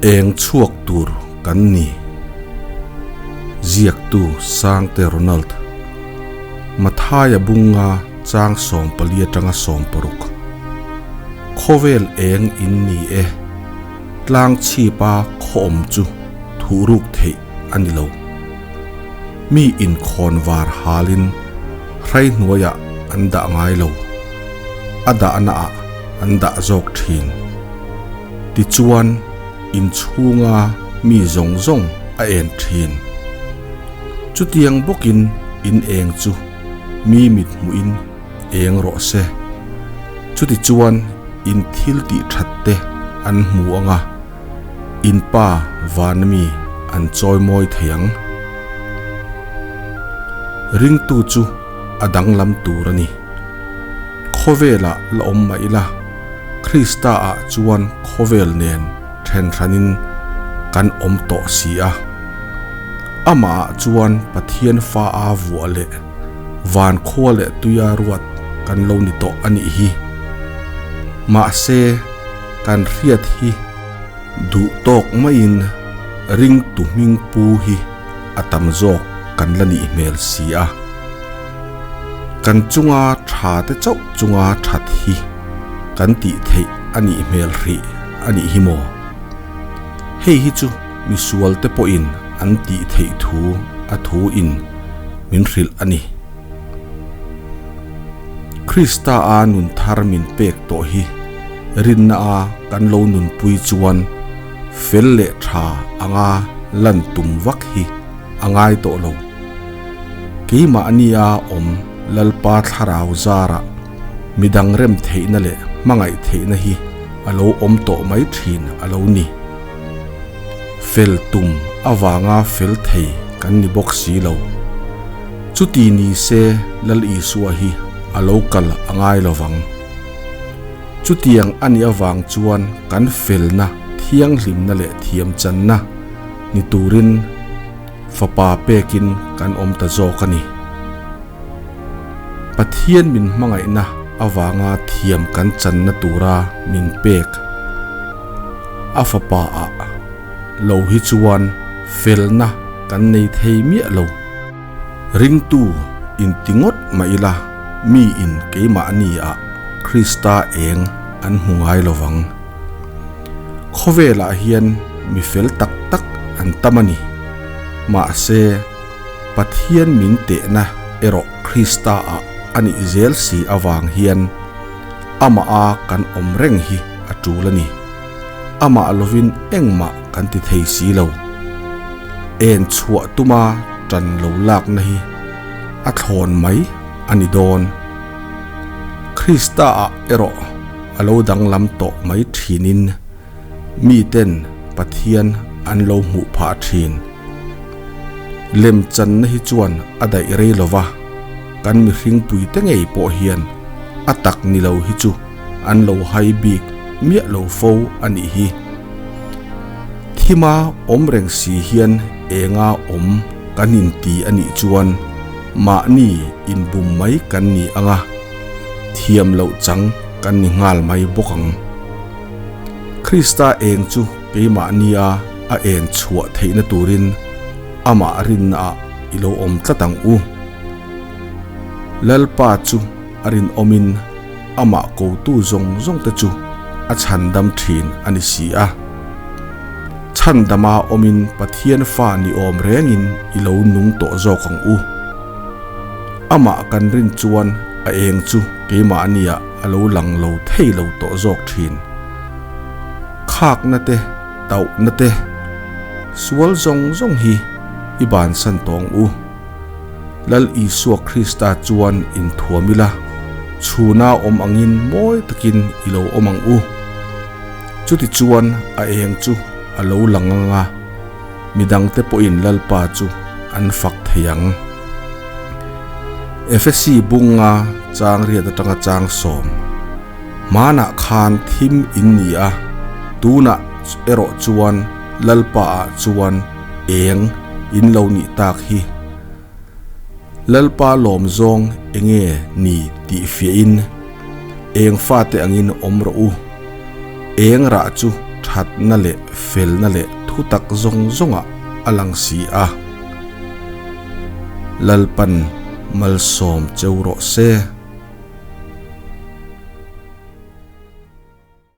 Eng chhuak tur kan ni? Ziaktu Sangte Ronald, Mathaia bunga chang 14 atanga 16. Khawvel eng in ni e, tlang chhipa khaw awm chu thuhruk theih a ni lo. Mi inkhawn var halin hrai hnuaiah an dah ngai lo, a dahna ah an dah zawk thin. Tichuan, inchhunga mi zawng zawng a en thin. Chutiang bawkin in eng chu mi mit hmuhin eng rawh se. Chutichuan in thil tih that te an hmu ang a, in Pa vana mi an chawimawi thei ang. Ringtu chu a danglam tur a ni. Khawvelah la awm mah ila. Krista ah chuan khawvel nen then hranin kan awm tawh si a. Amah ah chuan Pathian fa a vuah leh van khua leh tuia ruat kan lo ni tawh a nih hi. Mahse, kan hriat hi duh tawk maiin ringtu hming pu hi a tam zawk kan la nih hmel si a. Kan chunga tha te chauh chunga that hi kan tih theih a nih hmel hrih a nih hi maw? Hei hi chu misual te pawhin an tih theih thu a thu in min hrilh a ni. Krista a nun thar min pek tawh hi rinna a kan lo nunpui chuan fel leh tha anga lan tum vak hi a ngai tawh lo. Keimahnia awm Lalpa thlarau zarah midang rem theihna leh hmangaih theihna hi a lo awm tawh mai thin a lo ni. Fel tum avanga fel thei kan ni bawk si lo. Chuti ni se Lal Isua hi a lo kal a ngai lovang. Chutiang a nih avang chuan kan felna, thianghlimna leh thiamchanna ni turin, Fapa pekin kan awm ta zawk a ni. Pathian min hmangaihna avanga thiam kan channa tura min pek a fapa ah lo hi chuan felna kan nei thei miah lo. Ringtu inti ngawt mah ila mi in keimahni ah Krista eng an hmu ngai lovang. Khawvelah hian mi fel tak tak an tam a ni. Mahse, Pathian min tehna erawh Krista-ah a nih zel si avang hian Amah-a kan awm reng hi a tul a ni. Amah lovin engmah kan ti thei si lo. En chhuah tuma tan lo lakna hi a thlawn mai a ni dawn. Krista-ah erawh a lo danglam tawh mai thinin miten Pathian an lo hmuh phah thin. Lemchanna hi chuan a daih rei lo va, kan mihring puite ngei pawh hian a tak ni lo hi chu an lo hai bik miah lo fo a nih hi. Thima awm reng si hian enga awm kan inti a nih chuan mahni inbum mai kan ni ang a. Thiam loh chang kan ni nghal mai bawk ang. Krista eng chu keimahnia a en chhuah theihna turin amah rinnaah i lo awm tlat ang u. Lalpa chu a rinawmin amah kotu zawng zawngte chu a chhandam thin a ni si a. Chhandama awmin Pathian fa ni awm rengin i lo nung tawh zawk ang u. Amah kan rin chuan a eng chu keimahniah a lo lang lo thei lo tawh zawk thin. Khakna te, tauhna te, sual zawng zawng hi i bansan tawng u. Lal Isua Krista chuan inthuam ila, chhuna awm angin mawi takin i lo awm ang u. Chutichuan a eng chu a lo lang ang a. Midangte pawhin Lalpa chu an fak thei ang. Efesi bunga chang riat atanga chang sawm. Hmanah khan thim in ni a, tunah erawh chuan Lalpa ah chuan eng in lo nih tak hi. Lalpa lawm zawng enge ni tih fiahin eng fate angin awm rawh u. Eng rah chu. Thatna leh felna leh thutak zawng zawngah a lang si a. Lalpan malsawm cheu rawh se.